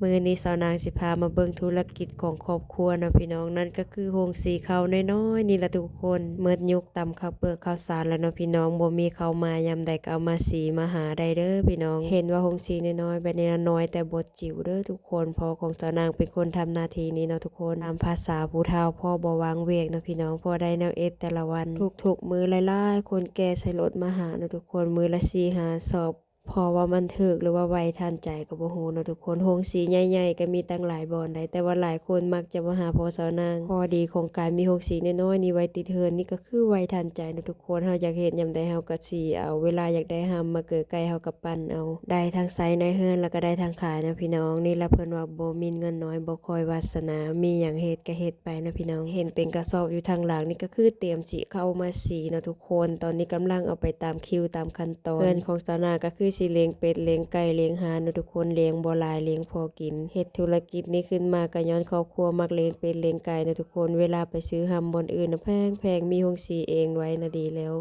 ມື້ນີ້ສາວນາງຊິພາມາເບິ່ງທຸລະກິດຂອງຄອບຄົວເນາະພີ່ນ້ອງ, ນັ້ນກໍຄືໂຮງສີເຂົ້ານ້ອຍໆນີ້ລະທຸກຄົນ. ໝົດຍຸກຕຳເຂົ້າເປືອກເຂົ້າສານແລ້ວເນາະພີ່ນ້ອງ, ບໍ່ມີເຂົ້າມາຍາມໃດກໍເອົາມາສີມາຫາໄດ້ເດີພີ່ນ້ອງ. ເຫັນວ່າໂຮງສີນ້ອຍໆແບບນີ້ນະ ນ້ອຍແຕ່ບໍ່ຈິ້ວເດີທຸກຄົນ. ພໍ່ຂອງສາວນາງເປັນຄົນທຳໜ້າທີ່ນີ້ເນາະທຸກຄົນ. ຕາມພາສາຜູ້ເຖົ້າ ພໍ່ບໍ່ວ່າງວຽກເນາະພີ່ນ້ອງ, ພໍ່ໄດ້ແນວເຮັດແຕ່ລະວັນ. ທຸກໆມື້ຫຼາຍໆຄົນແກ່ໃສ່ລົດມາຫາເນາະທຸກຄົນ, ມື້ລະສີ່ຫ້າສອບ. ເພາະວ່າມັນຖືກ ຫຼືວ່າໄວທັນໃຈກໍບໍ່ຮູ້ເນາະທຸກຄົນ. ໂຮງສີໃຫຍ່ໆກໍມີຕັ້ງຫຼາຍບ່ອນໃດ໋, ແຕ່ວ່າຫຼາຍຄົນມັກຈະມາຫາພໍ່ສາວນາງ. ຂໍ້ດີຂອງການມີໂຮງສີນ້ອຍໆນີ້ໄວ້ຕິດເຮືອນນີ້ກໍຄືໄວທັນໃຈເນາະທຸກຄົນ. ເຮົາຢາກເຮັດຍາມໃດເຮົາກໍສີເອົາ, ເວລາຢາກໄດ້ຮຳມາເກີໃກ້ເຮົາກໍປັ່ນເອົາ. ໄດ້ທັງໃຊ້ໃນເຮືອນ ແລ້ວກໍໄດ້ທັງຂາຍເນາະພີ່ນ້ອງ. ນີ້ລະເພິ່ນວ່າບໍ່ໝິ່ນເງິນນ້ອຍ ບໍ່ຄອຍວາສະໜາ, ມີຫຍັງເຮັດກໍເຮັດໄປເນາະພີ່ນ້ອງ. ເຫັນເປັນກະສອບຢູ່ທາງຫຼັງນີ້ກໍຄືຕຽມຊິເຂົ້າມາສີເນາະທຸກຄົນ. ຕອນນີ້ກຳລັງເອົາໄປຕາມຄິວຕາມຂັ້ນ ຕອນເຮືອນຂອງສາວນາກໍຄືຊິລ້ຽງເປັດ, ລ້ຽງໄກ່, ລ້ຽງຫ່ານເນາະທຸກຄົນ, ລ້ຽງບໍ່ຫຼາຍ, ລ້ຽງພໍກິນ. ເຮັດທຸລະກິດນີ້ຂຶ້ນມາກໍຍ້ອນຄອບຄົວມັກລ້ຽງເປັດ, ລ້ຽງໄກ່ເນາະທຸກຄົນ. ເວລາໄປຊື້ຮຳບ່ອນອື່ນນະແພງໆ, ມີໂຮງສີເອງໄວ້ນະດີແລ້ວ.